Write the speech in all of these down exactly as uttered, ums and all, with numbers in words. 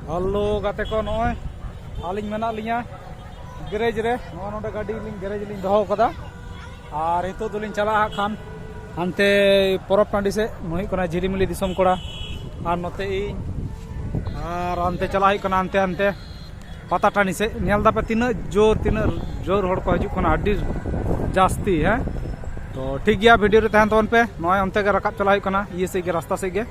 Hello ᱜᱟᱛᱮ ᱠᱚ, ᱱᱚᱜᱼᱚᱭ ᱟᱹᱞᱤᱧ ᱢᱮᱱᱟᱜ ᱞᱤᱧᱟ ᱜᱮᱨᱮᱡᱽ ᱨᱮ᱾ ᱱᱚᱜᱼᱚ ᱱᱚᱰᱮ ᱜᱟᱹᱰᱤ ᱞᱤᱧ ᱜᱮᱨᱮᱡᱽ ᱞᱤᱧ ᱫᱚᱦᱚ ᱠᱟᱫᱟ᱾ ᱟᱨ ᱱᱤᱛᱚᱜ ᱫᱚᱞᱤᱧ ᱪᱟᱞᱟᱜᱼᱟ ᱦᱟᱸᱜ ᱠᱷᱟᱱ ᱦᱟᱱᱛᱮ ᱯᱚᱨᱚᱵᱽ ᱴᱟᱺᱰᱤ ᱥᱮᱫ᱾ ᱱᱩᱭ ᱦᱩᱭᱩᱜ ᱠᱟᱱᱟ ᱡᱷᱤᱞᱤᱢᱤᱞᱤ ᱫᱤᱥᱚᱢ ᱠᱚᱲᱟ, ᱟᱨ ᱱᱚᱛᱮ ᱤᱧ, ᱟᱨ ᱦᱟᱱᱛᱮ ᱪᱟᱞᱟᱜ ᱦᱩᱭᱩᱜ ᱠᱟᱱᱟ ᱦᱟᱱᱛᱮ ᱦᱟᱱᱛᱮ ᱯᱟᱛᱟ ᱴᱟᱺᱰᱤ ᱥᱮᱫ᱾ ᱧᱮᱞ ᱫᱟᱯᱮ ᱛᱤᱱᱟᱹᱜ ᱡᱳᱨ, ᱛᱤᱱᱟᱹᱜ ᱡᱳᱨ ᱦᱚᱲ ᱠᱚ ᱦᱤᱡᱩᱜ ᱠᱟᱱᱟ, ᱟᱹᱰᱤ ᱡᱟᱹᱥᱛᱤ᱾ ᱦᱮᱸ, ᱛᱚ ᱴᱷᱤᱠ ᱜᱮᱭᱟ, ᱵᱷᱤᱰᱤᱭᱳ ᱨᱮ ᱛᱟᱦᱮᱱ ᱛᱟᱵᱚᱱ ᱯᱮ᱾ ᱱᱚᱜᱼᱚᱭ ᱚᱱᱛᱮ ᱜᱮ ᱨᱟᱠᱟᱵ ᱪᱟᱞᱟᱜ ᱦᱩᱭᱩᱜ ᱠᱟᱱᱟ, ᱤᱭᱟᱹ ᱥᱮᱫ ᱜᱮ, ᱨᱟᱥᱛᱟ ᱥᱮᱫ ᱜᱮ᱾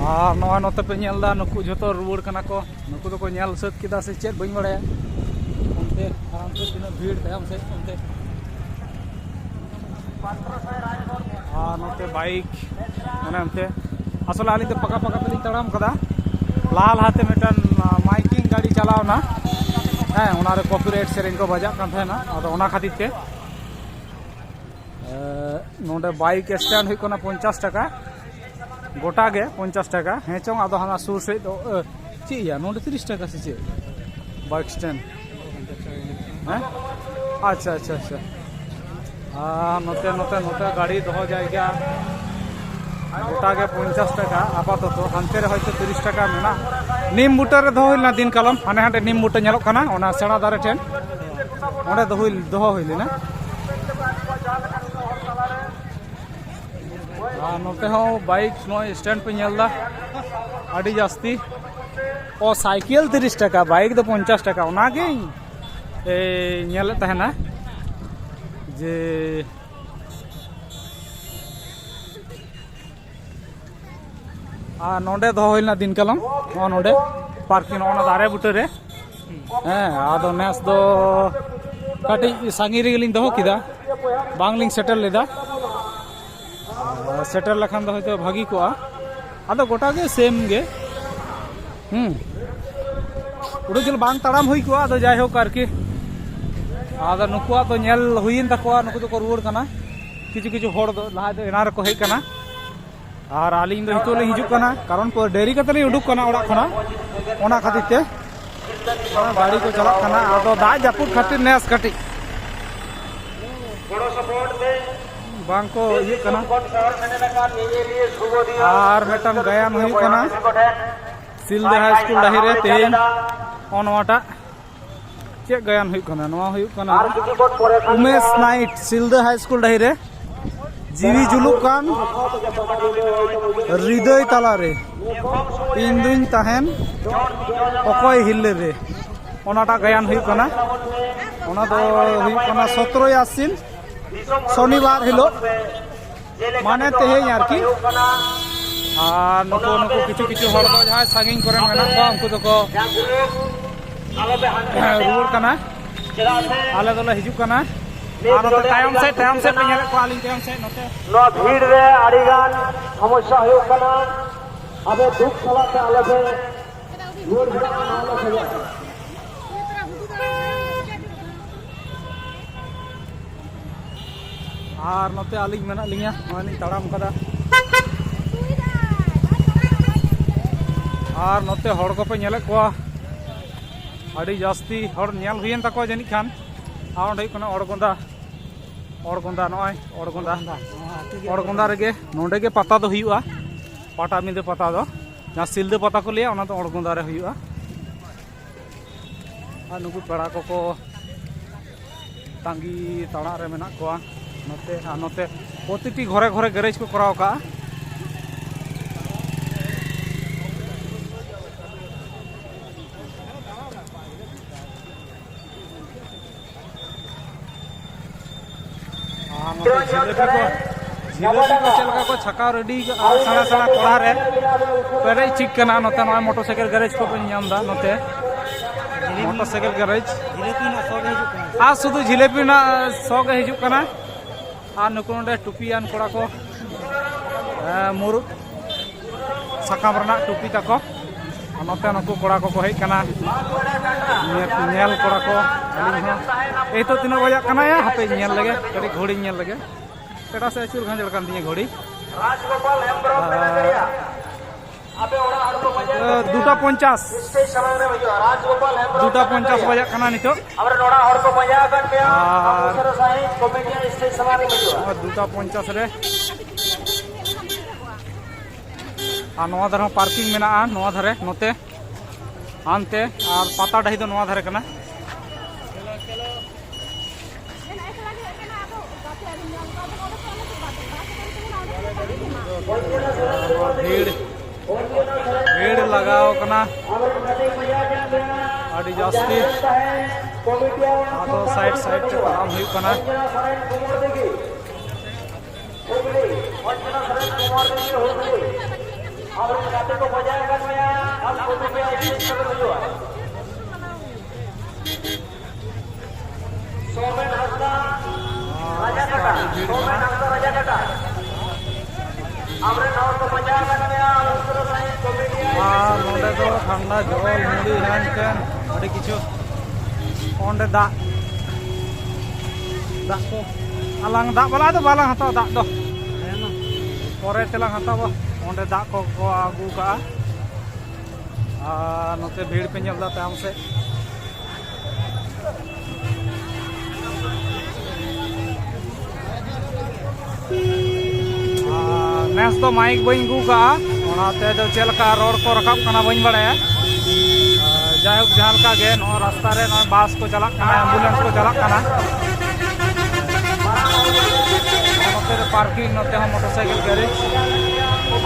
ᱟᱨ ᱱᱚᱜᱼᱚᱭ ᱱᱚᱛᱮ ᱯᱮ ᱧᱮᱞ ᱮᱫᱟ, ᱱᱩᱠᱩ ᱡᱷᱚᱛᱚ ᱨᱩᱣᱟᱹᱲ ᱠᱟᱱᱟ ᱠᱚ᱾ ᱱᱩᱠᱩ ᱫᱚᱠᱚ ᱧᱮᱞ ᱥᱟᱹᱛ ᱠᱮᱫᱟ ᱥᱮ ᱪᱮᱫ, ᱵᱟᱹᱧ ᱵᱟᱲᱟᱭᱟ᱾ ᱚᱱᱛᱮ ᱟᱨ ᱚᱱᱛᱮ ᱛᱤᱱᱟᱹᱜ ᱵᱷᱤᱲ ᱛᱟᱭᱚᱢ ᱥᱮᱫ ᱚᱱᱛᱮ᱾ ᱟᱨ ᱱᱚᱛᱮ ᱵᱟᱭᱤᱠ, ᱚᱱᱮ ᱚᱱᱛᱮ᱾ ᱟᱥᱚᱞᱮ ᱟᱹᱞᱤᱧ ᱫᱚ ᱯᱟᱠᱟ ᱯᱟᱠᱟ ᱛᱮᱞᱤᱧ ᱛᱟᱲᱟᱢ ᱠᱟᱫᱟ᱾ ᱞᱟᱦᱟ ᱞᱟᱦᱟᱛᱮ ᱢᱤᱫᱴᱟᱝ, ᱟ, ᱢᱟᱭᱠᱤᱝ ᱜᱟᱹᱰᱤ ᱪᱟᱞᱟᱣ ᱮᱱᱟ᱾ ᱦᱮᱸ, ᱚᱱᱟᱨᱮ ᱠᱚᱯᱤᱨᱟᱭᱤᱴ ᱥᱮᱨᱮᱧ ᱠᱚ ᱵᱟᱡᱟᱜ ᱠᱟᱱ ᱛᱟᱦᱮᱱᱟ, ᱟᱫᱚ ᱚᱱᱟ ᱠᱷᱟᱹᱛᱤᱨ ᱛᱮ᱾ ᱮ, ᱱᱚᱰᱮ ᱵᱟᱭᱤᱠ ᱥᱴᱮᱱᱰ ᱦᱩᱭᱩᱜ ᱠᱟᱱᱟ ᱯᱚᱧᱪᱟᱥ ᱴᱟᱠᱟ, ᱜᱚᱴᱟ ᱜᱮ ᱯᱚᱧᱪᱟᱥ ᱴᱟᱠᱟ᱾ ᱦᱮᱸ ᱪᱚᱝ, ᱟᱫᱚ ᱦᱟᱱᱟ ᱥᱩᱨ ᱥᱮᱫ ᱫᱚ, ᱮ, ᱪᱮᱫ ᱭᱟ, ᱱᱚᱰᱮ ᱛᱤᱨᱤᱥ ᱴᱟᱠᱟ ᱥᱮ ᱪᱮᱫ ᱵᱟᱭᱤᱠ ᱥᱴᱮᱱᱰ? ᱦᱮᱸ, ᱟᱪᱪᱷᱟ, ᱟᱪᱪᱷᱟ, ᱟᱪᱪᱷᱟ᱾ ᱟᱨ ᱱᱚᱛᱮ, ᱱᱚᱛᱮ, ᱱᱚᱛᱮ ᱜᱟᱹᱰᱤ ᱫᱚᱦᱚ ᱡᱟᱭᱜᱟ ᱜᱚᱴᱟ ᱜᱮ ᱯᱚᱧᱪᱟᱥ ᱴᱟᱠᱟ ᱟᱯᱟᱛᱚᱛᱚ᱾ ᱦᱟᱱᱛᱮ ᱨᱮ ᱦᱚᱭᱛᱳ ᱛᱤᱨᱤᱥ ᱴᱟᱠᱟ ᱢᱮᱱᱟᱜᱼᱟ᱾ ᱱᱤᱢ ᱵᱩᱴᱟᱹ ᱨᱮ ᱫᱚᱦᱚ ᱦᱩᱭ ᱞᱮᱱᱟ ᱫᱤᱱ ᱠᱟᱞᱚᱢ, ᱦᱟᱱᱮ ᱦᱟᱸᱰᱮ ᱱᱤᱢ ᱵᱩᱴᱟᱹ ᱧᱮᱞᱚᱜ ᱠᱟᱱᱟ, ᱚᱱᱟ ᱥᱮᱬᱟ ᱫᱟᱨᱮ ᱴᱷᱮᱱ, ᱚᱸᱰᱮ ᱫᱚᱦᱚ ᱦᱩᱭ, ᱫᱚᱦᱚ ᱦᱩᱭ ᱞᱮᱱᱟ᱾ ᱟᱨ ᱱᱚᱛᱮ ᱦᱚᱸ ᱵᱟᱭᱤᱠ ᱱᱚᱜᱼᱚᱭ ᱥᱴᱮᱱᱰ ᱯᱮ ᱧᱮᱞ ᱮᱫᱟ, ᱟᱹᱰᱤ ᱡᱟᱹᱥᱛᱤ᱾ ᱚ, ᱥᱟᱭᱠᱮᱞ ᱛᱤᱨᱤᱥ ᱴᱟᱠᱟ, ᱵᱟᱭᱤᱠ ᱫᱚ ᱯᱚᱧᱪᱟᱥ ᱴᱟᱠᱟ, ᱚᱱᱟᱜᱤᱧ, ᱮ, ᱧᱮᱞᱮᱫ ᱛᱟᱦᱮᱱᱟ ᱡᱮ, ᱟᱨ ᱱᱚᱰᱮ ᱫᱚᱦᱚ ᱦᱩᱭ ᱞᱮᱱᱟ ᱫᱤᱱ ᱠᱟᱞᱚᱢ, ᱱᱚᱜᱼᱚ ᱱᱚᱰᱮ ᱯᱟᱨᱠᱤᱝ, ᱱᱚᱜᱼᱚ ᱱᱚᱣᱟ ᱫᱟᱨᱮ ᱵᱩᱴᱟᱹ ᱨᱮ᱾ ᱦᱮᱸ, ᱟᱫᱚ ᱱᱮᱥ ᱫᱚ ᱠᱟᱹᱴᱤᱡ ᱥᱟᱺᱜᱤᱧ ᱨᱮᱜᱮ ᱞᱤᱧ ᱫᱚᱦᱚ ᱠᱮᱫᱟ, ᱵᱟᱝᱞᱤᱧ ᱥᱮᱴᱮᱨ ᱞᱮᱫᱟ᱾ ᱥᱮᱴᱮᱨ ᱞᱮᱠᱷᱟᱱ ᱫᱚ ᱦᱚᱭᱛᱳ ᱵᱷᱟᱹᱜᱤ ᱠᱚᱜᱼᱟ᱾ ᱟᱫᱚ ᱜᱚᱴᱟ ᱜᱮ ᱥᱮᱢ ᱜᱮ᱾ ᱦᱩᱸ, ᱩᱰᱩᱠ ᱡᱷᱟᱹᱞ ᱵᱟᱝ ᱛᱟᱲᱟᱢ ᱦᱩᱭ ᱠᱚᱜᱼᱟ᱾ ᱟᱫᱚ ᱡᱟᱭᱦᱳᱠ ᱟᱨᱠᱤ, ᱟᱫᱚ ᱱᱩᱠᱩᱣᱟᱜ ᱫᱚ ᱧᱮᱞ ᱦᱩᱭᱮᱱ ᱛᱟᱠᱚᱣᱟ, ᱱᱩᱠᱩ ᱫᱚᱠᱚ ᱨᱩᱣᱟᱹᱲ ᱠᱟᱱᱟ᱾ ᱠᱤᱪᱷᱩ ᱠᱤᱪᱷᱩ ᱦᱚᱲ ᱫᱚ ᱞᱟᱦᱟ ᱫᱚ ᱮᱱᱟᱝ ᱨᱮᱠᱚ ᱦᱮᱡ ᱠᱟᱱᱟ, ᱟᱨ ᱟᱹᱞᱤᱧ ᱫᱚ ᱱᱤᱛᱚᱜ ᱞᱤᱧ ᱦᱤᱡᱩᱜ ᱠᱟᱱᱟ, ᱠᱟᱨᱚᱱ ᱯᱚᱨ ᱰᱮᱨᱤ ᱠᱟᱛᱮ ᱞᱤᱧ ᱩᱰᱩᱠ ᱠᱟᱱᱟ ᱚᱲᱟᱜ ᱠᱷᱚᱱᱟᱜ, ᱚᱱᱟ ᱠᱷᱟᱹᱛᱤᱨ ᱛᱮ᱾ ᱜᱟᱹᱰᱤ ᱠᱚ ᱪᱟᱞᱟᱜ ᱠᱟᱱᱟ, ᱟᱫᱚ ᱫᱟᱜ ᱡᱟᱹᱯᱩᱫ ᱠᱷᱟᱹᱛᱤᱨ ᱱᱮᱥ ᱠᱟᱹᱴᱤᱡ ᱵᱟᱝ ᱠᱚ ᱤᱭᱟᱹᱜ ᱠᱟᱱᱟ᱾ ᱟᱨ ᱢᱤᱫᱴᱟᱝ ᱜᱟᱭᱟᱱ ᱦᱩᱭᱩᱜ ᱠᱟᱱᱟ᱾ ᱥᱤᱞᱫᱟᱹ ᱦᱟᱭ ᱥᱠᱩᱞ ᱰᱟᱹᱦᱤ ᱨᱮ ᱛᱮᱦᱮᱧ ᱱᱚᱜᱼᱚ ᱱᱚᱣᱟᱴᱟᱜ ᱪᱮᱫ ᱜᱟᱭᱟᱱ ᱦᱩᱭᱩᱜ ᱠᱟᱱᱟ? ᱱᱚᱣᱟ ᱦᱩᱭᱩᱜ ᱠᱟᱱᱟ ᱩᱢᱮᱥ ᱱᱟᱭᱤᱴ, ᱥᱤᱞᱫᱟᱹ ᱦᱟᱭ ᱥᱠᱩᱞ ᱰᱟᱹᱦᱤ ᱨᱮ ᱡᱤᱣᱤ ᱡᱩᱞᱩᱜ ᱠᱟᱱ ᱦᱨᱤᱫᱟᱹᱭ ᱛᱟᱞᱟᱨᱮ ᱤᱧ ᱫᱩᱧ ᱛᱟᱦᱮᱱ ᱚᱠᱚᱭ ᱦᱤᱨᱞᱟᱹ ᱨᱮ, ᱚᱱᱟᱴᱟᱜ ᱜᱟᱭᱟᱱ ᱦᱩᱭᱩᱜ ᱠᱟᱱᱟ᱾ ᱚᱱᱟ ᱫᱚ ᱦᱩᱭᱩᱜ ᱠᱟᱱᱟ ᱥᱚᱛᱨᱚᱭ ᱟᱥᱤᱱ, ᱥᱚᱱᱤᱵᱟᱨ ᱦᱤᱞᱳᱜ, ᱢᱟᱱᱮ ᱛᱮᱦᱮᱧ ᱟᱨᱠᱤ᱾ ᱟᱨ ᱱᱩᱠᱩ, ᱱᱩᱠᱩ ᱠᱤᱪᱷᱩ ᱠᱤᱪᱷᱩ ᱦᱚᱲ ᱫᱚ ᱡᱟᱦᱟᱸᱭ ᱥᱟᱺᱜᱤᱧ ᱠᱚᱨᱮ ᱢᱮᱱᱟᱜ ᱠᱚᱣᱟ, ᱩᱱᱠᱩ ᱫᱚᱠᱚ ᱨᱩᱣᱟᱹᱲ ᱠᱟᱱᱟ᱾ ᱟᱞᱮ ᱫᱚᱞᱮ ᱦᱤᱡᱩᱜ ᱠᱟᱱᱟ᱾ ᱟᱨ ᱱᱚᱛᱮ ᱛᱟᱭᱚᱢ ᱥᱮᱫ, ᱛᱟᱭᱚᱢ ᱥᱮᱫ ᱯᱮ ᱧᱮᱞᱮᱫ ᱠᱚᱣᱟ, ᱟᱹᱞᱤᱧ ᱛᱟᱭᱚᱢ ᱥᱮᱫ ᱱᱚᱛᱮ᱾ ᱱᱚᱣᱟ ᱵᱷᱤᱲ ᱨᱮ ᱟᱹᱰᱤ ᱜᱟᱱ ᱥᱚᱢᱚᱥᱥᱟ ᱦᱩᱭᱩᱜ ᱠᱟᱱᱟ᱾ ᱟᱯᱮ ᱫᱩᱠ ᱥᱟᱞᱟᱜ ᱛᱮ ᱟᱞᱚ ᱯᱮ ᱨᱩᱣᱟᱹᱲ ᱪᱟᱞᱟᱜᱼᱟ, ᱟᱞᱚ ᱯᱮ ᱪᱟᱞᱟᱜᱼᱟ᱾ ᱟᱨ ᱱᱚᱛᱮ ᱟᱹᱞᱤᱧ ᱢᱮᱱᱟᱜ ᱞᱤᱧᱟ, ᱱᱚᱜᱼᱚᱭ ᱞᱤᱧ ᱛᱟᱲᱟᱢ ᱠᱟᱫᱟ᱾ ᱟᱨ ᱱᱚᱛᱮ ᱦᱚᱲ ᱠᱚᱯᱮ ᱧᱮᱞᱮᱫ ᱠᱚᱣᱟ, ᱟᱹᱰᱤ ᱡᱟᱹᱥᱛᱤ ᱦᱚᱲ ᱧᱮᱞ ᱦᱩᱭᱮᱱ ᱛᱟᱠᱚᱣᱟ ᱡᱟᱹᱱᱤᱡ ᱠᱷᱟᱱ᱾ ᱟᱨ ᱚᱸᱰᱮ ᱦᱩᱭᱩᱜ ᱠᱟᱱᱟ ᱚᱲᱜᱚᱸᱫᱟ, ᱚᱲᱜᱚᱸᱫᱟ, ᱱᱚᱜᱼᱚᱭ ᱚᱲᱜᱚᱸᱫᱟ᱾ ᱚᱲᱜᱚᱸᱫᱟ ᱨᱮᱜᱮ, ᱱᱚᱸᱰᱮ ᱜᱮ ᱯᱟᱛᱟ ᱫᱚ ᱦᱩᱭᱩᱜᱼᱟ, ᱯᱟᱴᱟᱵᱤᱸᱫᱟᱹ ᱯᱟᱛᱟ ᱫᱚ, ᱡᱟᱦᱟᱸ ᱥᱤᱞᱫᱟᱹ ᱯᱟᱛᱟ ᱠᱚ ᱞᱟᱹᱭᱟ, ᱚᱱᱟ ᱫᱚ ᱚᱲᱜᱚᱸᱫᱟ ᱨᱮ ᱦᱩᱭᱩᱜᱼᱟ᱾ ᱟᱨ ᱱᱩᱠᱩ ᱯᱮᱲᱟ ᱠᱚᱠᱚ ᱛᱟᱺᱜᱤ ᱛᱟᱲᱟᱜ ᱨᱮ ᱢᱮᱱᱟᱜ ᱠᱚᱣᱟ᱾ ᱱᱚᱛᱮ ᱟᱨ ᱱᱚᱛᱮ ᱯᱨᱚᱛᱤᱴᱤ ᱜᱷᱚᱨᱮ ᱜᱷᱚᱨᱮ ᱜᱮᱨᱮᱡᱽ ᱠᱚ ᱠᱚᱨᱟᱣ ᱠᱟᱜᱼᱟ᱾ ᱟᱨ ᱱᱚᱛᱮ ᱡᱷᱤᱞᱟᱹᱯᱤ ᱠᱚ, ᱡᱷᱤᱞᱟᱹᱯᱤ ᱠᱚ ᱪᱮᱫ ᱞᱮᱠᱟ ᱠᱚ ᱪᱷᱟᱠᱟᱣ ᱨᱮᱰᱤ ᱠᱟᱜᱼᱟ, ᱥᱮᱬᱟ ᱥᱮᱬᱟ ᱠᱚᱲᱟ ᱨᱮ ᱯᱮᱨᱮᱡ ᱴᱷᱤᱠ ᱠᱟᱱᱟ᱾ ᱱᱚᱛᱮ ᱱᱚᱜᱼᱚᱭ ᱢᱚᱴᱚᱨ ᱥᱟᱭᱠᱮᱞ ᱜᱮᱨᱮᱡᱽ ᱠᱚ ᱵᱚᱱ ᱧᱟᱢ ᱮᱫᱟ, ᱱᱚᱛᱮ ᱢᱚᱴᱚᱨ ᱥᱟᱭᱠᱮᱞ ᱜᱮᱨᱮᱡᱽ᱾ ᱡᱷᱤᱞᱟᱹᱯᱤ ᱨᱮᱱᱟᱜ ᱥᱚ ᱜᱮ ᱦᱤᱡᱩᱜ ᱠᱟᱱᱟ᱾ ᱟᱨ ᱥᱩᱫᱷᱩ ᱡᱷᱤᱞᱟᱹᱯᱤ ᱨᱮᱱᱟᱜ ᱥᱚ ᱜᱮ ᱦᱤᱡᱩᱜ ᱠᱟᱱᱟ᱾ ᱟᱨ ᱱᱩᱠᱩ ᱱᱚᱰᱮ ᱴᱩᱯᱤᱭᱟᱱ ᱠᱚᱲᱟ ᱠᱚ, ᱮ, ᱢᱩᱨᱩᱫ ᱥᱟᱠᱟᱢ ᱨᱮᱱᱟᱜ ᱴᱩᱯᱤ ᱛᱟᱠᱚ᱾ ᱟᱨ ᱱᱚᱛᱮ ᱱᱩᱠᱩ ᱠᱚᱲᱟ ᱠᱚᱠᱚ ᱦᱮᱡ ᱠᱟᱱᱟ, ᱧᱮᱞ, ᱧᱮᱞ ᱠᱚᱲᱟ ᱠᱚ᱾ ᱟᱹᱞᱤᱧ ᱦᱚᱸ ᱮᱭ ᱛᱚ ᱛᱤᱱᱟᱹᱜ ᱵᱟᱡᱟᱜ ᱠᱟᱱᱟ, ᱭᱟ ᱦᱟᱯᱮ ᱧᱮᱞ ᱞᱮᱜᱮ, ᱠᱟᱹᱴᱤᱡ ᱜᱷᱚᱲᱤᱧ ᱧᱮᱞ ᱞᱮᱜᱮ᱾ ᱮᱴᱟᱜ ᱥᱮᱫ ᱟᱹᱪᱩᱨ ᱜᱷᱟᱸᱡᱚᱲ ᱠᱟᱱ ᱛᱤᱧᱟᱹ ᱜᱷᱚᱲᱤ᱾ ᱟᱨ ᱮ, ᱫᱩᱴᱟ ᱯᱚᱧᱪᱟᱥ᱾ ᱫᱩᱴᱟ ᱯᱚᱧᱪᱟᱥ ᱵᱟᱡᱟᱜ ᱠᱟᱱᱟ ᱱᱤᱛᱚᱜ᱾ ᱟᱨ ᱫᱩᱴᱟ ᱯᱚᱧᱪᱟᱥ ᱨᱮ ᱟᱨ ᱱᱚᱣᱟ ᱫᱷᱟᱨᱮ ᱦᱚᱸ ᱯᱟᱨᱠᱤᱝ ᱢᱮᱱᱟᱜᱼᱟ, ᱱᱚᱣᱟ ᱫᱷᱟᱨᱮ, ᱱᱚᱛᱮ, ᱦᱟᱱᱛᱮ, ᱟᱨ ᱯᱟᱛᱟ ᱰᱟᱹᱦᱤ ᱫᱚ ᱱᱚᱣᱟ ᱫᱷᱟᱨᱮ ᱠᱟᱱᱟ᱾ ᱵᱷᱤᱲ, ᱵᱷᱤᱲ ᱞᱟᱜᱟᱣ ᱠᱟᱱᱟ ᱟᱹᱰᱤ ᱡᱟᱹᱥᱛᱤ᱾ ᱟᱫᱚ side side ᱛᱮ ᱛᱟᱲᱟᱢ ᱦᱩᱭᱩᱜ ᱠᱟᱱᱟ᱾ ᱥᱳᱢᱮᱱ ᱦᱟᱸᱥᱫᱟ, ᱨᱟᱡᱟ ᱠᱟᱴᱟ᱾ ᱥᱳᱢᱮᱱ ᱦᱟᱸᱥᱫᱟ, ᱨᱟᱡᱟ ᱠᱟᱴᱟ᱾ ᱟᱢᱨᱮᱱ ᱦᱚᱲ ᱠᱚ ᱯᱟᱸᱡᱟ ᱟᱠᱟᱫ ᱢᱮᱭᱟ, ᱩᱱᱠᱩ ᱫᱚ ᱥᱟᱭᱤᱰ ᱠᱚᱢᱤᱴᱤ ᱟᱭ ᱟᱨ ᱱᱚᱰᱮ ᱫᱚ ᱴᱷᱟᱱᱰᱟ ᱡᱚᱞ, ᱢᱩᱲᱤ, ᱦᱮᱱ ᱛᱮᱱ ᱟᱹᱰᱤ ᱠᱤᱪᱷᱩ᱾ ᱚᱸᱰᱮ ᱫᱟᱜ, ᱫᱟᱜ ᱠᱚ ᱟᱞᱟᱝ ᱫᱟᱜ ᱵᱟᱞᱟ ᱫᱚ ᱵᱟᱞᱟᱝ ᱦᱟᱛᱟᱣᱟ ᱫᱟᱜ ᱫᱚ, ᱯᱚᱨᱮ ᱛᱮᱞᱟᱝ ᱦᱟᱛᱟᱣᱟ᱾ ᱚᱸᱰᱮ ᱫᱟᱜ ᱠᱚ ᱠᱚ ᱟᱹᱜᱩ ᱠᱟᱜᱼᱟ᱾ ᱟᱨ ᱱᱚᱛᱮ ᱵᱷᱤᱲ ᱯᱮ ᱧᱮᱞ ᱮᱫᱟ ᱛᱟᱭᱚᱢ ᱥᱮᱫ᱾ ᱟᱨ ᱱᱮᱥ ᱫᱚ ᱢᱟᱭᱤᱠ ᱵᱟᱹᱧ ᱟᱹᱜᱩ ᱠᱟᱜᱼᱟ, ᱚᱱᱟᱛᱮ ᱫᱚ ᱪᱮᱫ ᱞᱮᱠᱟ ᱨᱚᱲ ᱠᱚ ᱨᱟᱠᱟᱵ ᱠᱟᱱᱟ ᱵᱟᱹᱧ ᱵᱟᱲᱟᱭᱟ᱾ ᱟᱨ ᱡᱟᱭᱦᱳᱠ, ᱡᱟᱦᱟᱸ ᱞᱮᱠᱟ ᱜᱮ ᱱᱚᱣᱟ ᱨᱟᱥᱛᱟ ᱨᱮ ᱱᱚᱜᱼᱚᱭ ᱵᱟᱥ ᱠᱚ ᱪᱟᱞᱟᱜ ᱠᱟᱱᱟ, ᱮᱢᱵᱩᱞᱮᱱᱥ ᱠᱚ ᱪᱟᱞᱟᱜ ᱠᱟᱱᱟ᱾ ᱱᱚᱛᱮ ᱨᱮ ᱯᱟᱨᱠᱤᱝ, ᱱᱚᱛᱮ ᱦᱚᱸ ᱢᱚᱴᱚᱨ ᱥᱟᱭᱠᱮᱞ ᱜᱟᱹᱰᱤ,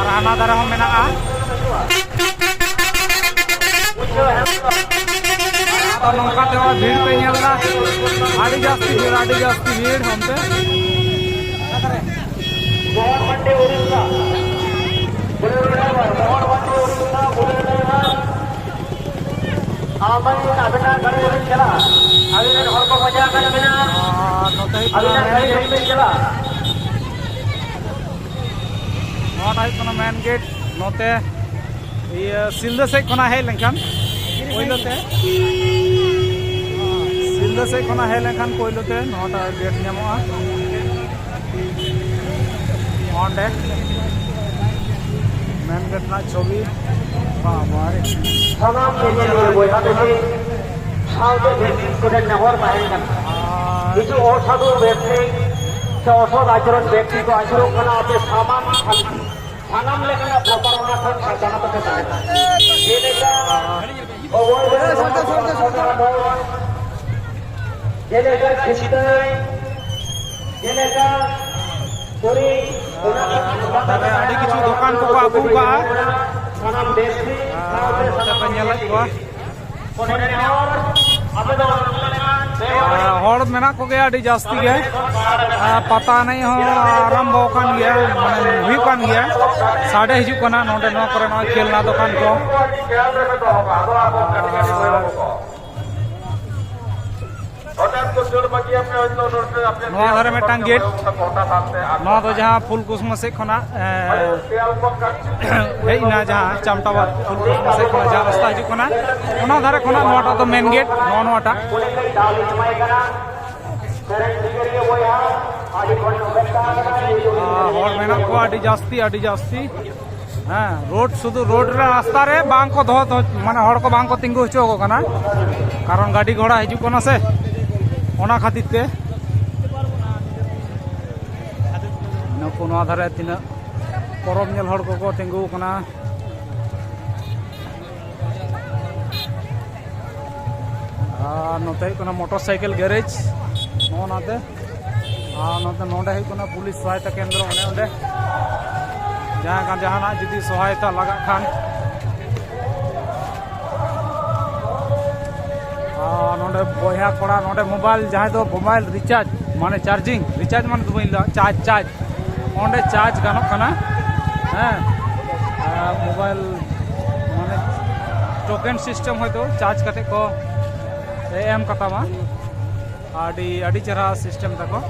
ᱟᱨ ᱦᱟᱱᱟ ᱫᱷᱟᱨᱮ ᱦᱚᱸ ᱢᱮᱱᱟᱜᱼᱟ᱾ ᱟᱫᱚ ᱱᱚᱝᱠᱟ ᱛᱮᱦᱚᱸ ᱵᱷᱤᱲ ᱯᱮ ᱧᱮᱞ ᱮᱫᱟ, ᱟᱹᱰᱤ ᱡᱟᱹᱥᱛᱤ ᱵᱷᱤᱲ, ᱟᱹᱰᱤ ᱡᱟᱹᱥᱛᱤ ᱵᱷᱤᱲ ᱚᱱᱛᱮ᱾ ᱢᱳᱦᱚᱱ ᱢᱟᱱᱰᱤ ᱩᱲᱤᱥᱥᱟ, ᱵᱩᱞᱮᱨᱳ ᱰᱨᱟᱭᱵᱷᱟᱨ, ᱢᱳᱦᱚᱱ ᱢᱟᱱᱰᱤ ᱩᱲᱤᱥᱥᱟ, ᱵᱩᱞᱮᱨᱳ ᱰᱨᱟᱭᱵᱷᱟᱨ᱾ ᱟᱢᱟᱜ ᱟᱵᱤᱱᱟᱜ ᱜᱟᱹᱰᱤ ᱨᱮᱵᱤᱱ ᱪᱟᱞᱟᱜᱼᱟ, ᱟᱵᱤᱱ ᱨᱮᱱ ᱦᱚᱲ ᱠᱚ ᱯᱟᱸᱡᱟ ᱟᱠᱟᱫ ᱵᱤᱱᱟ, ᱟᱨ ᱱᱚᱛᱮ ᱦᱩᱭᱩᱜ ᱠᱟᱱᱟ ᱟᱵᱤᱱᱟᱜ ᱢᱮᱱ ᱜᱟᱹᱰᱤ ᱜᱮᱴ᱾ ᱨᱮᱵᱤᱱ ᱪᱟᱞᱟᱜᱼᱟ᱾ ᱱᱚᱣᱟᱴᱟᱜ ᱦᱩᱭᱩᱜ ᱠᱟᱱᱟ ᱢᱮᱱ ᱜᱮᱴ᱾ ᱱᱚᱛᱮ ᱤᱭᱟᱹ ᱥᱤᱞᱫᱟᱹ ᱥᱮᱫ ᱠᱷᱚᱱᱟᱜ ᱦᱮᱡ ᱞᱮᱱᱠᱷᱟᱱ ᱯᱳᱭᱞᱳ ᱛᱮ, ᱥᱤᱞᱫᱟᱹ ᱥᱮᱫ ᱠᱷᱚᱱᱟᱜ ᱦᱮᱡ ᱞᱮᱱᱠᱷᱟᱱ ᱯᱳᱭᱞᱳ ᱛᱮ ᱱᱚᱣᱟᱴᱟᱜ ᱜᱮᱴ ᱧᱟᱢᱚᱜᱼᱟ᱾ ᱚᱸᱰᱮ ᱢᱮᱱ ᱜᱮᱴ ᱨᱮᱱᱟᱜ ᱪᱷᱚᱵᱤ᱾ ᱵᱟᱵᱟᱨᱮ᱾ ᱥᱟᱱᱟᱢ ᱧᱮᱧᱮᱞᱤᱭᱟᱹ ᱵᱚᱭᱦᱟ ᱢᱤᱥᱤ ᱥᱟᱶᱛᱮ ᱵᱮᱥᱤ ᱠᱚᱴᱷᱮᱱ ᱱᱮᱦᱚᱨ ᱛᱟᱦᱮᱸ ᱠᱟᱱᱟ, ᱟᱨ ᱠᱤᱪᱷᱩ ᱚᱥᱟᱫᱷᱩ ᱵᱮᱠᱛᱤ ᱥᱮ ᱚᱥᱚᱫ ᱟᱪᱚᱨᱚᱱ ᱵᱮᱠᱛᱤ ᱠᱚ ᱟᱹᱪᱩᱨᱚᱜ ᱠᱟᱱᱟ ᱟᱯᱮ ᱥᱟᱢᱟᱝ ᱥᱟᱢᱟᱝ᱾ ᱥᱟᱱᱟᱢ ᱞᱮᱠᱟᱱᱟᱜ ᱯᱨᱚᱪᱟᱨᱚᱱᱟ ᱠᱷᱚᱱ ᱥᱟᱨᱡᱟᱣ ᱠᱟᱛᱮ ᱛᱟᱦᱮᱱᱟ᱾ ᱡᱮᱞᱮᱠᱟ ᱚᱵᱚᱭᱫᱷ ᱥᱚᱨᱠᱟᱨ ᱥᱚᱨᱠᱟᱨ ᱥᱚᱨᱠᱟᱨ ᱡᱮᱞᱮᱠᱟ ᱠᱷᱤᱥᱴᱟᱹᱭ, ᱡᱮᱞᱮᱠᱟ ᱯᱩᱨᱤ, ᱚᱱᱟ ᱠᱚ ᱛᱟᱦᱞᱮ ᱟᱹᱰᱤ ᱠᱤᱪᱷᱩ ᱫᱚᱠᱟᱱ ᱠᱚᱠᱚ ᱟᱹᱜᱩ ᱠᱟᱜᱼᱟ᱾ ᱥᱟᱱᱟᱢ ᱫᱮᱥ ᱨᱮ ᱟᱨ ᱥᱟᱶᱛᱮ ᱱᱚᱛᱮ ᱯᱮ ᱥᱟᱱᱟᱢ ᱧᱮᱞᱮᱫ ᱠᱚᱣᱟ᱾ ᱟᱨ ᱦᱚᱲ ᱢᱮᱱᱟᱜ ᱠᱚᱜᱮᱭᱟ ᱟᱹᱰᱤ ᱡᱟᱹᱥᱛᱤ ᱜᱮ᱾ ᱟᱨ ᱯᱟᱛᱟ ᱮᱱᱮᱡ ᱦᱚᱸ ᱟᱨᱟᱢᱵᱚ ᱟᱠᱟᱱ ᱜᱮᱭᱟ, ᱢᱟᱱᱮ ᱦᱩᱭᱩᱜ ᱠᱟᱱ ᱜᱮᱭᱟ᱾ ᱥᱟᱰᱮ ᱦᱤᱡᱩᱜ ᱠᱟᱱᱟ ᱱᱚᱰᱮ, ᱱᱚᱣᱟ ᱠᱚᱨᱮ ᱱᱚᱜᱼᱚᱭ ᱠᱷᱮᱞᱱᱟ ᱫᱚᱠᱟᱱ ᱠᱚ᱾ ᱱᱚᱣᱟ ᱫᱷᱟᱨᱮ ᱢᱤᱫᱴᱟᱝ ᱜᱮᱴ, ᱱᱚᱣᱟ ᱫᱚ ᱡᱟᱦᱟᱸ ᱯᱷᱩᱞᱠᱩᱥᱢᱟ ᱥᱮᱫ ᱠᱷᱚᱱᱟᱜ, ᱮ, ᱦᱮᱡ ᱮᱱᱟ, ᱡᱟᱦᱟᱸ ᱪᱟᱢᱴᱟᱵᱟᱫ ᱯᱷᱩᱞᱠᱩᱥᱢᱟ ᱥᱮᱫ ᱠᱷᱚᱱᱟᱜ ᱡᱟᱦᱟᱸ ᱨᱟᱥᱛᱟ ᱦᱤᱡᱩᱜ ᱠᱟᱱᱟ, ᱚᱱᱟ ᱫᱷᱟᱨᱮ ᱠᱷᱚᱱᱟᱜ ᱱᱚᱣᱟᱴᱟᱜ ᱫᱚ ᱢᱮᱱ ᱜᱮᱴ, ᱱᱚᱜᱼᱚ ᱱᱚᱣᱟᱴᱟᱜ᱾ ᱟᱨ ᱦᱚᱲ ᱢᱮᱱᱟᱜ ᱠᱚᱣᱟ ᱟᱹᱰᱤ ᱡᱟᱹᱥᱛᱤ, ᱟᱹᱰᱤ ᱡᱟᱹᱥᱛᱤ᱾ ᱦᱮᱸ, ᱨᱳᱰ, ᱥᱩᱫᱷᱩ ᱨᱳᱰ ᱨᱮ, ᱨᱟᱥᱛᱟ ᱨᱮ ᱵᱟᱝ ᱠᱚ ᱫᱚᱦᱚ, ᱫᱚᱦᱚ, ᱢᱟᱱᱮ ᱦᱚᱲ ᱠᱚ ᱵᱟᱝ ᱠᱚ ᱛᱤᱸᱜᱩ ᱦᱚᱪᱚ ᱟᱠᱚ ᱠᱟᱱᱟ, ᱠᱟᱨᱚᱱ ᱜᱟᱹᱰᱤ ᱜᱷᱚᱲᱟ ᱦᱤᱡᱩᱜ ᱠᱟᱱᱟ ᱥᱮ, ᱚᱱᱟ ᱠᱷᱟᱹᱛᱤᱨ ᱛᱮ᱾ ᱱᱩᱠᱩ ᱱᱚᱣᱟ ᱫᱷᱟᱨᱮ ᱛᱤᱱᱟᱹᱜ ᱯᱚᱨᱚᱵᱽ ᱧᱮᱞ ᱦᱚᱲ ᱠᱚᱠᱚ ᱛᱤᱸᱜᱩ ᱟᱠᱟᱱᱟ᱾ ᱟᱨ ᱱᱚᱛᱮ ᱦᱩᱭᱩᱜ ᱠᱟᱱᱟ ᱢᱚᱴᱚᱨ ᱥᱟᱭᱠᱮᱞ ᱜᱮᱨᱮᱡᱽ, ᱱᱚᱜᱼᱚ ᱱᱟᱛᱮ᱾ ᱟᱨ ᱱᱚᱛᱮ, ᱱᱚᱰᱮ ᱦᱩᱭᱩᱜ ᱠᱟᱱᱟ ᱯᱩᱞᱤᱥ ᱥᱚᱦᱟᱭᱚᱛᱟ ᱠᱮᱱᱫᱨᱚ, ᱚᱱᱮ ᱚᱸᱰᱮ ᱡᱟᱦᱟᱸ ᱠᱟᱱ, ᱡᱟᱦᱟᱱᱟᱜ ᱡᱩᱫᱤ ᱥᱚᱦᱟᱭᱚᱛᱟ ᱞᱟᱜᱟᱜ ᱠᱷᱟᱱ᱾ ᱟᱨ ᱱᱚᱰᱮ ᱵᱚᱭᱦᱟ ᱠᱚᱲᱟ, ᱱᱚᱰᱮ ᱢᱳᱵᱟᱭᱤᱞ, ᱡᱟᱦᱟᱸᱭ ᱫᱚ ᱢᱳᱵᱟᱭᱤᱞ ᱨᱤᱪᱟᱨᱡᱽ, ᱢᱟᱱᱮ ᱪᱟᱨᱡᱤᱝ, ᱨᱤᱪᱟᱨᱡᱽ ᱢᱟᱱᱮ ᱫᱚ ᱵᱟᱹᱧ ᱞᱟᱹᱭᱟ, ᱪᱟᱨᱡᱽ, ᱪᱟᱨᱡᱽ, ᱚᱸᱰᱮ ᱪᱟᱨᱡᱽ ᱜᱟᱱᱚᱜ ᱠᱟᱱᱟ᱾ ᱦᱮᱸ, ᱟᱨ ᱢᱳᱵᱟᱭᱤᱞ ᱢᱟᱱᱮ ᱴᱳᱠᱮᱱ ᱥᱤᱥᱴᱮᱢ ᱦᱚᱭᱛᱳ ᱪᱟᱨᱡᱽ ᱠᱟᱛᱮ ᱠᱚ ᱮᱢ ᱠᱟᱛᱟᱢᱟ᱾ ᱟᱹᱰᱤ, ᱟᱹᱰᱤ ᱪᱮᱦᱨᱟ ᱥᱤᱥᱴᱮᱢ ᱛᱟᱠᱚ᱾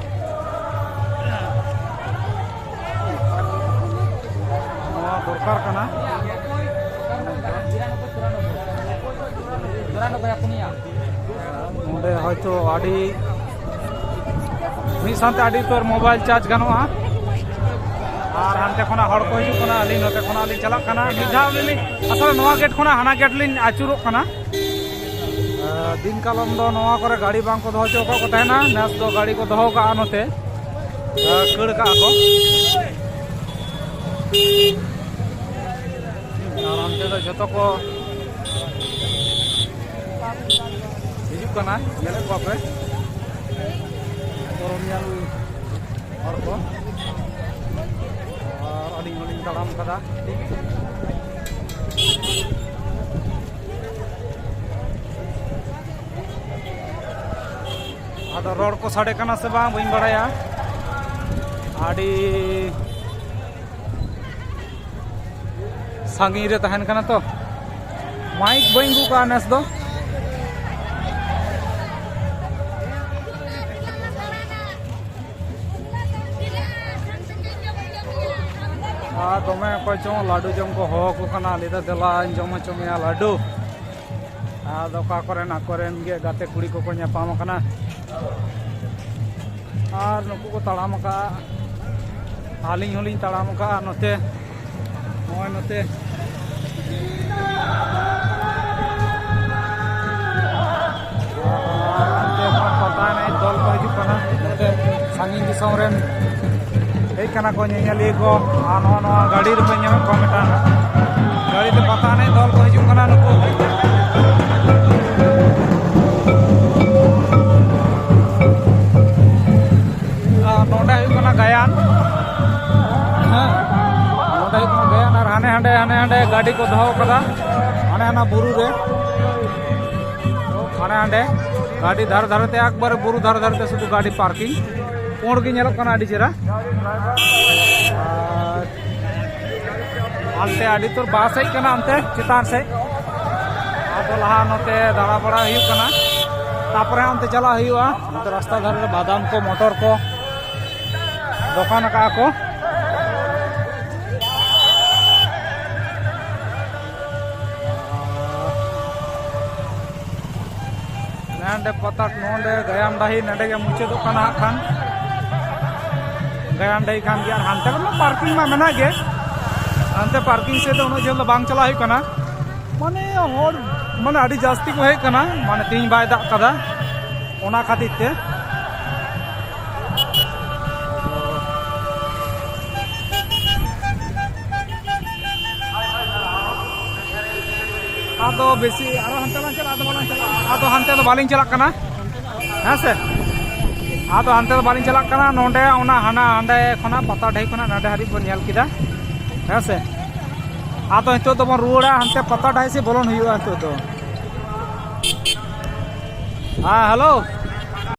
ᱱᱚᱣᱟ ᱫᱚᱨᱠᱟᱨ ᱠᱟᱱᱟ᱾ ᱱᱚᱰᱮ ᱦᱚᱭᱛᱳ ᱟᱹᱰᱤ ᱢᱤᱫ ᱥᱟᱶᱛᱮ ᱟᱹᱰᱤ ᱩᱛᱟᱹᱨ ᱢᱳᱵᱟᱭᱤᱞ ᱪᱟᱨᱡᱽ ᱜᱟᱱᱚᱜᱼᱟ᱾ ᱟᱨ ᱦᱟᱱᱛᱮ ᱠᱷᱚᱱᱟᱜ ᱦᱚᱲ ᱠᱚ ᱦᱤᱡᱩᱜ ᱠᱟᱱᱟ, ᱟᱹᱞᱤᱧ ᱱᱚᱛᱮ ᱠᱷᱚᱱᱟᱜ ᱞᱤᱧ ᱪᱟᱞᱟᱜ ᱠᱟᱱᱟ᱾ ᱢᱤᱫ ᱫᱷᱟᱣ ᱟᱹᱞᱤᱧ ᱞᱤᱧ, ᱟᱥᱚᱞᱮ ᱱᱚᱣᱟ ᱜᱮᱴ ᱠᱷᱚᱱᱟᱜ ᱦᱟᱱᱟ ᱜᱮᱴ ᱞᱤᱧ ᱟᱹᱪᱩᱨᱚᱜ ᱠᱟᱱᱟ᱾ ᱫᱤᱱ ᱠᱟᱞᱚᱢ ᱫᱚ ᱱᱚᱣᱟ ᱠᱚᱨᱮ ᱜᱟᱹᱰᱤ ᱵᱟᱝ ᱠᱚ ᱫᱚᱦᱚ ᱦᱚᱪᱚ ᱟᱠᱟᱫ ᱠᱚ ᱛᱟᱦᱮᱱᱟ, ᱱᱮᱥ ᱫᱚ ᱜᱟᱹᱰᱤ ᱠᱚ ᱫᱚᱦᱚ ᱠᱟᱜᱼᱟ ᱱᱚᱛᱮ, ᱠᱷᱟᱹᱲ ᱠᱟᱜᱼᱟ ᱠᱚ᱾ ᱟᱨ ᱚᱱᱛᱮ ᱫᱚ ᱡᱷᱚᱛᱚ ᱠᱚ ᱦᱤᱡᱩᱜ ᱠᱟᱱᱟ, ᱧᱮᱞᱮᱫ ᱠᱚᱣᱟ ᱯᱮ ᱯᱚᱨᱚᱵᱽ ᱧᱮᱞ ᱦᱚᱲ ᱠᱚ᱾ ᱟᱨ ᱟᱹᱞᱤᱧ ᱦᱚᱸᱞᱤᱧ ᱛᱟᱲᱟᱢ ᱠᱟᱫᱟ᱾ ᱟᱫᱚ ᱨᱚᱲ ᱠᱚ ᱥᱟᱰᱮ ᱠᱟᱱᱟ ᱥᱮ ᱵᱟᱝ ᱵᱟᱹᱧ ᱵᱟᱲᱟᱭᱟ᱾ ᱟᱹᱰᱤ ᱥᱟᱺᱜᱤᱧ ᱨᱮ ᱛᱟᱦᱮᱱ ᱠᱟᱱᱟ ᱛᱚ, ᱢᱟᱭᱤᱠ ᱵᱟᱹᱧ ᱟᱹᱜᱩ ᱠᱟᱜᱼᱟ ᱱᱮᱥ ᱫᱚ᱾ ᱟᱨ ᱫᱚᱢᱮ ᱚᱠᱚᱭ ᱪᱚᱝ ᱞᱟᱹᱰᱩ ᱡᱚᱢ ᱠᱚ ᱦᱚᱦᱚ ᱟᱠᱚ ᱠᱟᱱᱟ, ᱞᱟᱹᱭ ᱫᱟ, "ᱫᱮᱞᱟᱧ ᱡᱚᱢ ᱦᱚᱪᱚ ᱢᱮᱭᱟ ᱞᱟᱹᱰᱩ᱾" ᱟᱫᱚ ᱚᱠᱟ ᱠᱚᱨᱮᱱ ᱟᱠᱚᱨᱮᱱ ᱜᱮ ᱜᱟᱛᱮ ᱠᱩᱲᱤ ᱠᱚᱠᱚ ᱧᱟᱯᱟᱢ ᱟᱠᱟᱱᱟ᱾ ᱟᱨ ᱱᱩᱠᱩ ᱠᱚ ᱛᱟᱲᱟᱢ ᱟᱠᱟᱫᱼᱟ, ᱟᱹᱞᱤᱧ ᱦᱚᱸᱞᱤᱧ ᱛᱟᱲᱟᱢ ᱟᱠᱟᱫᱼᱟ ᱱᱚᱛᱮ, ᱱᱚᱜᱼᱚᱭ ᱱᱚᱛᱮ᱾ ᱟᱨ ᱦᱟᱱᱛᱮ ᱠᱷᱚᱱ ᱯᱟᱛᱟ ᱮᱱᱮᱡ ᱫᱚᱞ ᱠᱚ ᱦᱤᱡᱩᱜ ᱠᱟᱱᱟ, ᱱᱚᱛᱮ ᱥᱟᱺᱜᱤᱧ ᱫᱤᱥᱚᱢ ᱨᱮᱱ ᱦᱮᱡ ᱠᱟᱱᱟ ᱠᱚ ᱧᱮᱧᱮᱞᱤᱭᱟᱹ ᱠᱚ᱾ ᱟᱨ ᱱᱚᱜᱼᱚ ᱱᱚᱣᱟ ᱜᱟᱹᱰᱤ ᱨᱮᱯᱮ ᱧᱮᱞᱮᱫ ᱠᱚᱣᱟ, ᱢᱤᱫᱴᱟᱝ ᱜᱟᱹᱰᱤ ᱛᱮ ᱯᱟᱛᱟ ᱮᱱᱮᱡ ᱫᱚᱞ ᱠᱚ ᱦᱤᱡᱩᱜ ᱠᱟᱱᱟ ᱱᱩᱠᱩ᱾ ᱟᱨ ᱱᱚᱰᱮ ᱦᱩᱭᱩᱜ ᱠᱟᱱᱟ ᱜᱟᱭᱟᱱ᱾ ᱦᱮᱸ, ᱱᱚᱰᱮ ᱦᱩᱭᱩᱜ ᱠᱟᱱᱟ ᱜᱟᱭᱟᱱ᱾ ᱟᱨ ᱦᱟᱱᱮ ᱦᱟᱸᱰᱮ, ᱦᱟᱱᱮ ᱦᱟᱸᱰᱮ ᱜᱟᱹᱰᱤ ᱠᱚ ᱫᱚᱦᱚ ᱠᱟᱫᱟ, ᱦᱟᱱᱮ ᱦᱟᱱᱟ ᱵᱩᱨᱩ ᱨᱮ, ᱦᱟᱱᱮ ᱦᱟᱸᱰᱮ ᱜᱟᱹᱰᱤ ᱫᱷᱟᱨᱮ ᱫᱷᱟᱨᱮ ᱛᱮ, ᱮᱠᱵᱟᱨᱮ ᱵᱩᱨᱩ ᱫᱷᱟᱨᱮ ᱫᱷᱟᱨᱮ ᱛᱮ ᱥᱩᱫᱷᱩ ᱜᱟᱹᱰᱤ ᱯᱟᱨᱠᱤᱝ᱾ ᱯᱩᱸᱰ ᱜᱮ ᱧᱮᱞᱚᱜ ᱠᱟᱱᱟ ᱟᱹᱰᱤ ᱪᱮᱦᱨᱟ᱾ ᱟᱨ ᱦᱟᱱᱛᱮ ᱟᱹᱰᱤ ᱩᱛᱟᱹᱨ ᱵᱟᱥ ᱦᱮᱡ ᱠᱟᱱᱟ ᱦᱟᱱᱛᱮ ᱪᱮᱛᱟᱱ ᱥᱮᱫ᱾ ᱟᱫᱚ ᱞᱟᱦᱟ ᱱᱚᱛᱮ ᱫᱟᱬᱟ ᱵᱟᱲᱟ ᱦᱩᱭᱩᱜ ᱠᱟᱱᱟ, ᱛᱟᱯᱚᱨᱮ ᱦᱟᱱᱛᱮ ᱪᱟᱞᱟᱜ ᱦᱩᱭᱩᱜᱼᱟ᱾ ᱱᱚᱛᱮ ᱨᱟᱥᱛᱟ ᱫᱷᱟᱨᱮ ᱨᱮ ᱵᱟᱫᱟᱢ ᱠᱚ, ᱢᱚᱴᱚᱨ ᱠᱚ ᱫᱚᱠᱟᱱ ᱟᱠᱟᱫᱼᱟ ᱠᱚ᱾ ᱱᱚᱰᱮ ᱯᱟᱛᱟ, ᱱᱚᱰᱮ ᱜᱟᱭᱟᱱ ᱰᱟᱹᱦᱤ ᱱᱚᱰᱮ ᱜᱮ ᱢᱩᱪᱟᱹᱫᱚᱜ ᱠᱟᱱᱟ ᱦᱟᱸᱜ ᱠᱷᱟᱱ᱾ ᱜᱟᱭᱟᱱ ᱰᱟᱹᱦᱤ ᱠᱟᱱ ᱜᱮᱭᱟ, ᱟᱨ ᱦᱟᱱᱛᱮ ᱨᱮᱢᱟ ᱯᱟᱨᱠᱤᱝ ᱢᱟ ᱢᱮᱱᱟᱜ ᱜᱮ᱾ ᱦᱟᱱᱛᱮ ᱯᱟᱨᱠᱤᱝ ᱥᱮᱫ ᱫᱚ ᱩᱱᱟᱹᱜ ᱡᱷᱟᱹᱞ ᱫᱚ ᱵᱟᱝ ᱪᱟᱞᱟᱣ ᱦᱩᱭᱩᱜ ᱠᱟᱱᱟ, ᱢᱟᱱᱮ ᱦᱚᱲ ᱢᱟᱱᱮ ᱟᱹᱰᱤ ᱡᱟᱹᱥᱛᱤ ᱠᱚ ᱦᱮᱡ ᱠᱟᱱᱟ, ᱢᱟᱱᱮ ᱛᱮᱦᱮᱧ ᱵᱟᱭ ᱫᱟᱜ ᱠᱟᱫᱟ ᱚᱱᱟ ᱠᱷᱟᱹᱛᱤᱨ ᱛᱮ᱾ ᱟᱫᱚ ᱵᱮᱥᱤ ᱟᱨᱚ ᱦᱟᱱᱛᱮ ᱞᱟᱝ ᱪᱟᱞᱟᱜᱼᱟ, ᱟᱫᱚ ᱵᱟᱞᱟᱝ ᱪᱟᱞᱟᱜᱼᱟ, ᱟᱫᱚ ᱦᱟᱱᱛᱮ ᱫᱚ ᱵᱟᱹᱞᱤᱧ ᱪᱟᱞᱟᱜ ᱠᱟᱱᱟ᱾ ᱦᱮᱸ ᱥᱮ? ᱟᱫᱚ ᱦᱟᱱᱛᱮ ᱫᱚ ᱵᱟᱹᱞᱤᱧ ᱪᱟᱞᱟᱜ ᱠᱟᱱᱟ᱾ ᱱᱚᱰᱮ ᱚᱱᱟ ᱦᱟᱱᱟ ᱦᱟᱸᱰᱮ ᱠᱷᱚᱱᱟᱜ ᱯᱟᱛᱟ ᱰᱟᱹᱦᱤ ᱠᱷᱚᱱᱟᱜ ᱱᱚᱰᱮ ᱦᱟᱹᱵᱤᱡ ᱵᱚᱱ ᱧᱮᱞ ᱠᱮᱫᱟ᱾ ᱦᱮᱸ ᱥᱮ? ᱟᱫᱚ ᱱᱤᱛᱚᱜ ᱫᱚᱵᱚᱱ ᱨᱩᱣᱟᱹᱲᱟ ᱦᱟᱱᱛᱮ ᱯᱟᱛᱟ ᱰᱟᱹᱦᱤ ᱥᱮᱫ ᱵᱚᱞᱚᱱ ᱦᱩᱭᱩᱜᱼᱟ ᱱᱤᱛᱚᱜ ᱫᱚ᱾ ᱦᱮᱸ, ᱦᱮᱞᱳ᱾